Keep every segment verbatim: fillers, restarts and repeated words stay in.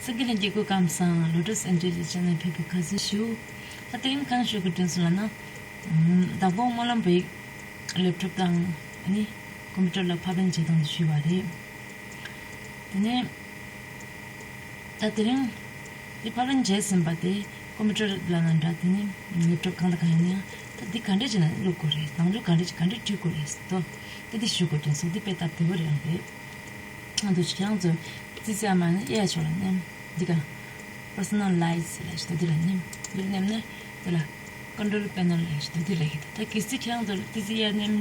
སེང་གེ་ལྷན་རྒྱས་སྐུ་ཁམས་བཟང་། Lotus Angel གྱི་ཆེ་ནས་ཕེབས་པའི་ཁ་བཟང་ཞུ། ད་དེ་རིང་གང་ཞུ་དགོས་དྲན་སོང་ལབ་ན། ཨམ། བདག་པོ་སྨོན་ལམ་བོད་ཡིག་ལེབ་ཊོབ་དང་ཨ་ནི་ཀམ་པུ་ཊར་ལ་ཕབ་ལེན་བྱེད་སྟངས་དེ་ཞུས་པ་རེད། དེ་ནས་ད་དེ་རིང་དེ་ཕབ་ལེན་བྱས་ཟིན་པ་དེ་ཀམ་པུ་ཊར་ལབ་ན་འདྲ། དེ་ནས་ལེབ་ཊོབ་གང་དང་གང་ཡིན་ན་ཡང་ད་འདི་ག་འདྲས་བྱས་ནས་བླུག་དགོས་རེད། དང་པོ་ག་འདྲས་བྱས་ག་འདྲས་བྲིས་དགོས་རེད་དོ། ད་འདི་ཞུ་དགོས་དྲན་སོང་། འདི་དཔེ་སྟབས་བདེ་པོ་རེད་ཨང་རེད། ང་ཚོ་ཁྱེད་རང་ཚོ་ཙི་ཙི་ཨ་མ་ནི་གཡས་ཕྱོགས་ལ་མནན། འདི་ག་Personalize ལབ་ཞིག་འདུག་འདི་ལ་མནན། འདི་ལ་མནན་ནས་འདི་ལ་Control Panel ལབ་ཞིག་འདུག་འདི་ལ་ཡིན། ད་གལ་སྲིད་ཁྱེད་རང་ཚོ་ཙི་ཙི་གཡས་མནན་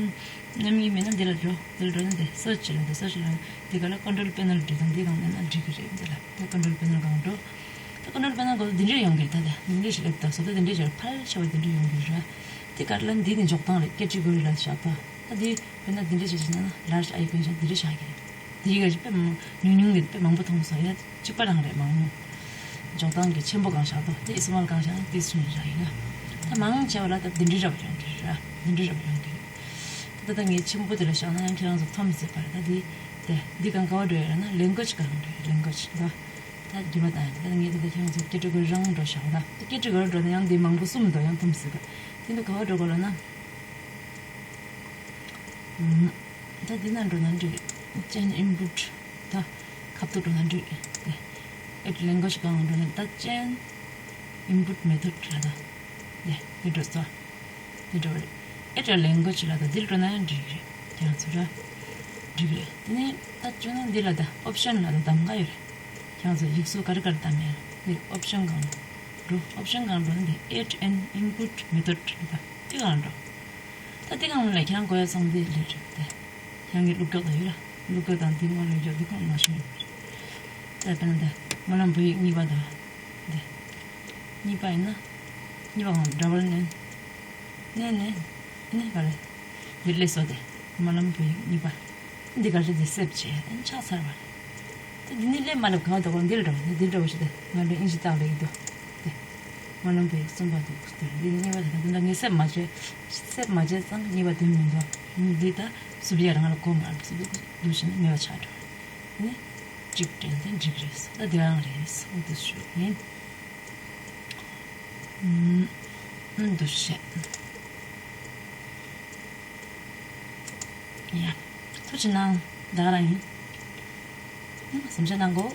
མནན་གྱི་མེད་ན་འདི་ལ་འགྲོ། འདི་ལ་འགྲོ་ནས་འདི་Search ལ་འདི་Search ལ་འདི་ག་ལ་Control Panel འདྲི་དང་འདི་གང་མནན་ན་འགྲིག་གི་རེད། འདི་ལ་ད་Control Panel གང་འགྲོ། ད་Control Panel གང་འདི་འདྲས་ཡོང་གི་རེད། ད་ད་འདི་འདྲས་ཞིག་ལབ་ད་བཟོ་ད་འདི་འདྲས་ཞིག་ཕལ་ཆེ་བ་འདི་འདྲས་ཡོང་གི་རེད། འདི་ག་ལ་འདི་ནི་འཇོག་སྟངས་རེད། Category ལ་བཞག་པ། ད་འདི་དཔེར་ན་འདི་འདྲ་བྱས་ན་Large Icon ཞིག་འདི་འདྲ་བཞག་གི་རེད། འདི་ག་ཅིག་དཔེ་མང་ཉུང་ཉུང་གི་དཔེ་མང་པོ་མཐོང་སོང་། ཡ་གཅིག་པ་རང་རེད། མང་ཉུང་འཇོག་སྟངས་ཀྱི་ཆེན་པོ་གང་བཞག་འདུག་དེ་སི་མོལ་གང་བཞག་ན་དེ་སུ་བཞག་ཡིན་ན། ད་མང་ཆེ་བ་ལ་ད་འདི་འདྲ་རབ་ཡོང་གི་རེད། འདི་འདྲ་རབ་ཡོང་གི་རེད། ད་ད་ངས་ཆེན་པོ་དེ་ལ་བཞག་ན་ཡང་ཁྱེད་རང་ཚོ་མཐོང་མི་སྲིད་པ་རེད། ད་འདི་དེ་འདི་གང་ག་བ་འགྲོ་ཡ་རེད་ན་Language གང་འགྲོ་ཡ། Language ད་ད་རྒྱུ་མ་དང་ཡ། ད་ངས་ད་ད་ཁྱེད་རང་ཚོ་Category རང་འགྲོ་བཞག་ད་ད་Category འགྲོ་ན་ཡང་འདི་མང་པོ་གསུམ་འདུག་ཡང་མཐོང་མི་སྲིད་པ། དེ་འདུག་ག་བ་འགྲོ་དགོས་ལབ་ན། ད་འདི་ན་འགྲོ་ན་འགྲིག Chain Input ད་ཁ་ཐུག་འགྲོ་ན་འགྲིག Add Language གང་འགྲོ་ན་ད་Chain Input Method ལ་ད་འདི་འགྲོ་ཚོ། འདི་འགྲོ་བ་རེད། Add a Language ལ་ད་འདིར་འགྲོ་ན་ཡང་འགྲིག་རེད། ཁྱེད་རང་ཚོ་ར་འགྲིག་རེད། དེ་ནས་ད་བྱུང་ན་འདི་ལ་ད་Option ལ་ད་གདམ་ག་ཡོད་རེད། ཁྱེད་རང་ཚོ་ཡིག་གཟུགས་ག་རེ་ག་རེ་གདམ་ཡ་འདི་Option གང་འགྲོ། Option གང་འགྲོ་ན་འདི་Add an Input Method ལ་ད་འདི་གང་འགྲོ། ད་འདི་གང་ལ་ཁྱེད་རང་གོ་ཡ་ཚང་འདི་ལས་རེད་དེ། ཁྱེད་རང་གི་བླུག་ཀྱོག་ད་ཡོད་ར། བླུག་ཀྱོག་དང་འདི་སྔོན་ལ་ཡོད་འདི་ཁོང་མ་ཤེས་ཡོད་རེད། ད་དཔེར་ན་ད་སྨོན་ལམ་བོད་ཡིག་གཉིས་པ་དང་འདི་གཉིས་པ་ཡིན་ན་གཉིས་པ་གང་འདྲ་བར་ནས་ནས་ནས་ནས་ག་རེ་འདི་ལས་སོ་དེ་སྨོན་ལམ་བོད་ཡིག་གཉིས་པ། འདི་ག་རེ་འདི་སེབ་བྱས་ཆགས་ཚར་བ་རེད། ད་འདི་ནི་ལས་མ་ལབ་གང་དུ་གང་འདིར་འགྲོ་འདི་འདྲ་བ་ཞིག་ད་ང་ལོ་ཨིན་ཇི་བཏགས་ལེགས་འདུག་དེ། སྨོན་ལམ་བོད་ཡིག་གསུམ་པ་འདུག་དེ་འདི་གཉིས་པ་དང་ད་འདི་འདྲ་ངས་སེབ་མ་བྱས་སེབ་མ་བྱས་ཙང་གཉིས་པ་དོན་མི་འདུག་འདི་ད་སུབ་ཡ་རང་ལ་གོ་མ་རུ་སུབ་འདུག་ཞིག་ན་མེད་པ་ཆགས་འགྲོ་ནི་གཅིག་དྲན་ཏེ་འགྲིག་རེད། ད་དེ་རང་རེད། འོ་དེ་ཞུ་ཡིན། ཨུམ། འདུ་ཤེས། ཡ། ཐུགས་རྗེ་གནང་། ད་ག་རང་ཡིན། ཨུམ། སེམས་ཤུགས་གནང་གོ།